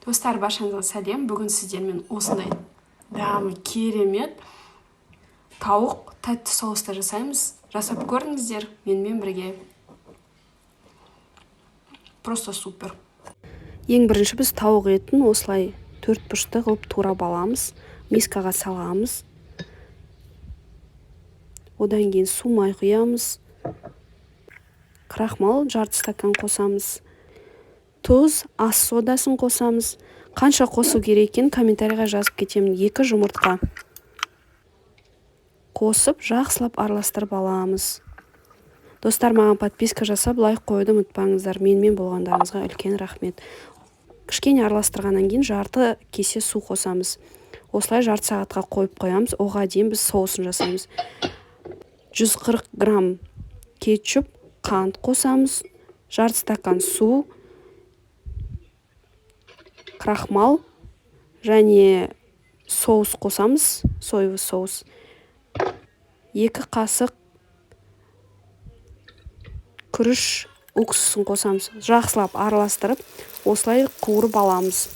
Достар, баршаңызға сәлем! Бүгін сіздермен осындай дәмі керемет тауық тәтті соуста жасаймыз. Жасап көріңіздер менімен бірге. Просто супер. Ең бірінші біз тауық етін осылай төрт бұрышты қылып турап аламыз, мискаға саламыз. Одан кейін су, май құямыз, крахмал жарты стакан қосамыз, тұз, ас содасын қосамыз. Қанша қосу керек екенін комментарийға жазып кетемін. 2 жұмыртқа қосып, жақсылап араластырып аламыз. Достар, маған подписка жасап, лайк қоюды ұмытпаңыздар. Менімен болғандарыңызға үлкен рахмет. Кішкене араластырғаннан кейін жарты кесе су қосамыз. Осылай жарты сағатқа қойып қоямыз. Оға дейін біз соусын жасаймыз. 140 грамм кетчуп, қант қосамыз, жарты стакан су, крахмал және соус қосамыз, соевый соус. 2 қасық күріш уксусын қосамыз. Жақсылап араластырып, осылай қуырып аламыз.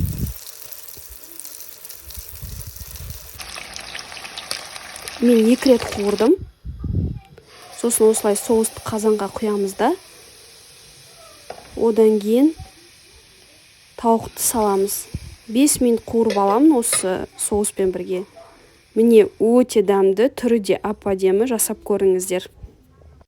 Мен 2 рет қуырдым. Сосын осылай соусты қазанға құямыз да, одан кейін тауықты саламыз. 5 минут қуырып аламын осы соуспен бірге. Міне, өте дәмді, түрі де әп-әдемі, жасап көріңіздер.